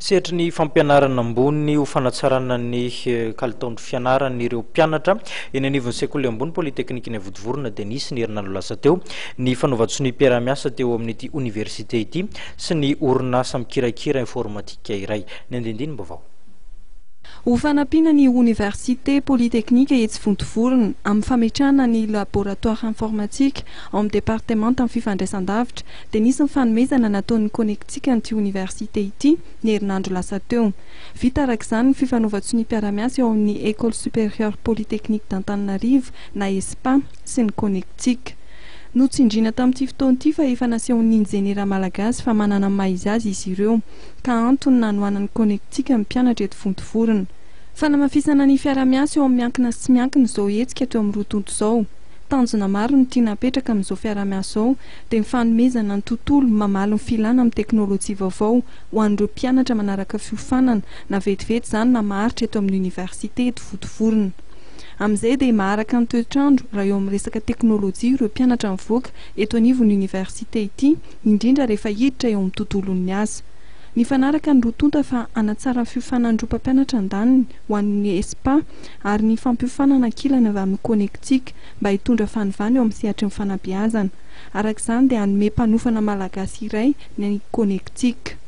Sehatry ny fampianarana ambony ho fanatsarana ny kalitaon'ny fianaran'ireo mpianatra eny anivon'ny sekoly ambony Polytechnique Vontovorona dia nisy ny herinandro lasa teo ny fanaovan-tsoniam-piaraha-miasa teo amin'ity oniversite ity sy ny orinasa mikirakira informatika iray. Ny andindinim-baovao. Ho fanampiana ny oniversite Polytechnique etsy Vontovorona amin'ny fametrahana ny laboratoire informatique ao amin'ny departemantan'ny fifandraisan-davitra dia nisy ny fanomezana nataon'ny Connectic an'ity oniversite ity ny herinandro lasa teo. Vita araka izany ny fifanaovan-tsoniam-piarahamiasa eo amin'ny École Supérieure Polytechnique d'Antananarivo na ESPA sy ny Connectic. Notsindriana tamin'ity fotoana ity fa efa nasehon'ny injeniera malagasy fa manana ny maha izy azy izy ireo ka antony nanohanan'ny Connectic ny mpianatra eto Vontovorona. Fanamafisana ny fiarahamiasa eo amin'ny miankina sy tsy miankina izao hetsika teo amin'ny roa tonta izao. Tanjona maro no tiana hapetraka amin'izao fiarahamiasa izao dia ny fanomezana ny tontolo mamaly ny filàna amin'ny teknolojia vaovao ho an'ireo mpianatra manaraka fiofanana na vetivety izany na maharitra eto amin'ny oniversite eto Vontovorona. Amin'izay dia maharaka ny toetr'andro raha eo amin'ny resaka teknolojia ireo mpianatra mivoaka eto anivon'ny oniversite ity, indrindra rehefa hiditra eo amin'ny tontolon'ny asa. Nifanaraka ny roa tonta fa hanatsara ny fiofanan'ireo mpampianatra andaniny ho an'ny ESPA ary ny fampiofanana ankilany avy amin'ny Connectic mba hitondra fanovana eo amin'ny sehatry ny fanabeazana. Araka izany dia hanome mpanofana malagasy iray ny Connectic.